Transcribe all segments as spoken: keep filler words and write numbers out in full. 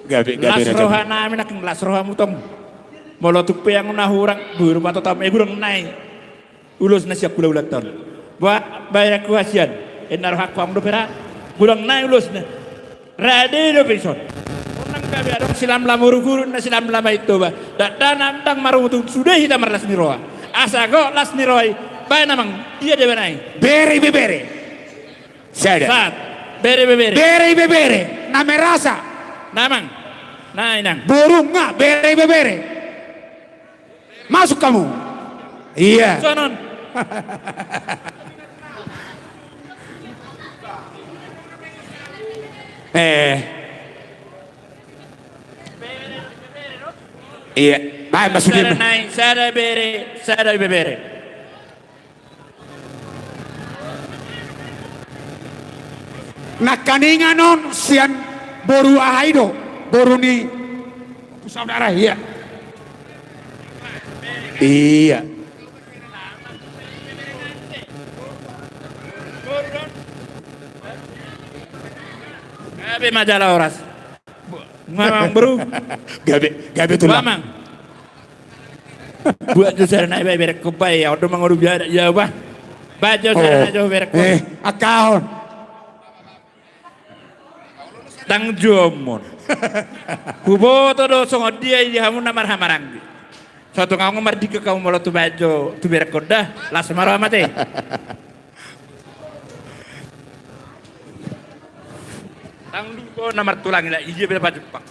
Gabe, gabe, las roha nami nangkin, las rohamu tong. Molo tung pe anggo na hurang, boru patotam, eh, godang nai ulosna sian hulahulanta on. Ba, baen hasian, inna rohangku, anggo dope ra, godang nai ulosna. Rade dope dison. Unang gabe adong silamlam urughuru, na silamlam Aek Toba. Dakdanak ndang marungutungut, sude hita marlas ni roha. Asa gok las ni roha i, baen amang, dia deba nai. Bere ibebere. Sada. Sahat. Bere ibebere. Bere ibebere. Na merasa. Namang. Na inang. Boru nga, bere ibebere. Masuk kamu. Iya. Sonon. Eh. Iya. Baik, masuk. Sada dia. Nai, sada bere, sada ibebere. Nangkaningan on sian boru aha i do, boru ni saudara, iya. Iya. Gabe ma jala horas. Mamang, bro. Gabe, gabe tulang. Mamang. Buat jo sada nai, bae, berekkon, bae, ya, on do mangodo biada, ya, bah. Baen jo sada nai jo, berekkon. Eh, angka on. Tang jomon. Huboto do songon dia i di hamu na marhahamaranggi. Sotung anggo mardingka hamu molo tu baen jo tu berekkon da, las ma roha mate. Tang duko na martulang ila, ija beda pajumpang.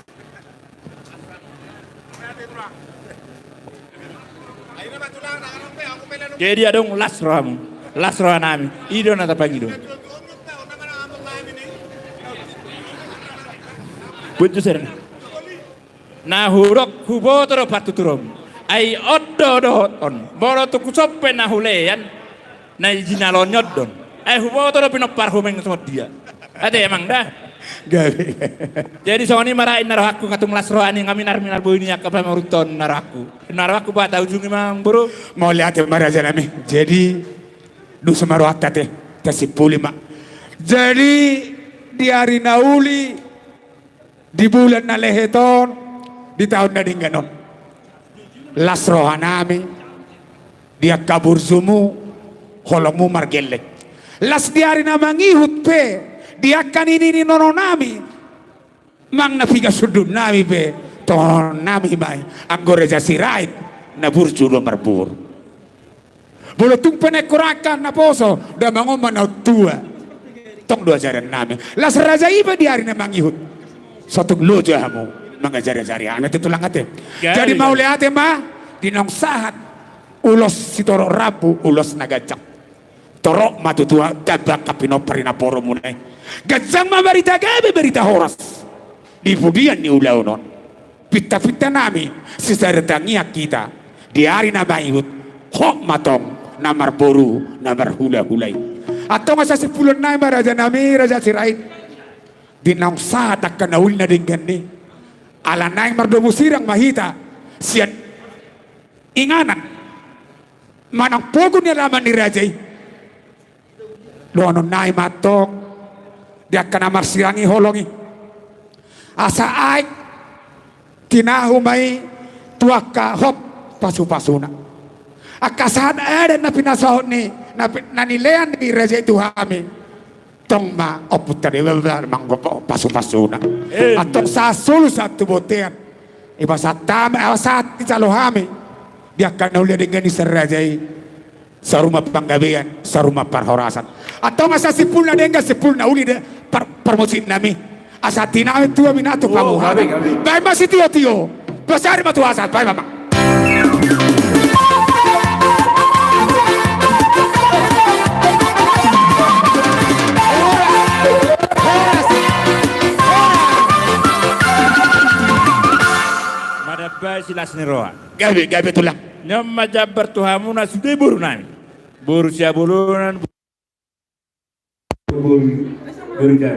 Jadi adong las rohamu, las roha nami. I do na tapangido. Buat jo sada. Na hudok, huboto do partuturonmu. Ai on do dohot on. Molo tung husompe na hulean, na jinalon ni on do on. Ai huboto do pinomparhu meng songon dia. Ate, amang, da. Gabe. Jadi songon i ma ra, inna rohangku, nga tung las roha ni hami na marbohi ni angka pamoruonta on, inna rohangku. Inna rohangku, ba taujungi ma, amang boru. Mauliate ma, raja nami. Jadi dos ma rohanta, ate. Tasimpuli ma. Jadi di ari na uli, di bulan na lehet on, di taon na denggan on, las roha nami di angka burjumu, holongmu margelleng. Las di ari na mangihut pe, di angka nini ni nono nami, manang na piga sundut nami pe, tongon nami ma i, anggo Raja Sirait na burju do marboru. Molo tung pe na ingkon angka naposo, damang on ma na tua. Tong do ajaran nami. Las raja i pe di ari na mangihut. Sotung loja hamu mangajari-ajari anak, ate, tulang, ate. Jadi mauliate ma, di naung sahat ulos sitorop rambu, ulos na ganjang. Torop ma tutu tamba angka pinompar ni namborumuna i. Ganjang ma barita gabe, barita horas di pudian ni ulaon on. Pinta-pinta nami, sisada tangiang hita di ari na mangihut, hot ma tong na marboru, na marhulahula i. Antong asa simpulon nai ma, raja nami, Raja Sirait, di naung sahat angka na uli na denggan i, ala naeng mardomu sirang ma hita sian inganan manang pogu ni alaman ni raja i. Dohonon nai ma antong di angka na marsirang i holong i, asa aek tinahu ma i tu angka hot pasu-pasuna. Angka sahat adat na pinasahat ni, na pi-, na nilean ni raja i tu hami, tong ma Ompunta Debata manggopo pasu-pasuna. Eh. Antong sahat solu sahat tu bontean. Iba sahat hami, sahat dijalo hami di angka na uli na denggan i, sian raja i, saur ma panggabean, saur ma parhorasan. Antong asa simpul na denggan, simpul na uli do par-, parmusik nami. Asa tinahu, tua, binatu, pamuhatan. Baen ma sitio-tio. Pasari ma tu hasahatan, baen ma, amang. Madamba silas ni roha. Gabe, gabe tulang. Nion ma jambar tu hamu na sude boru nami. Boru Siabolon, boru, boru Jabu.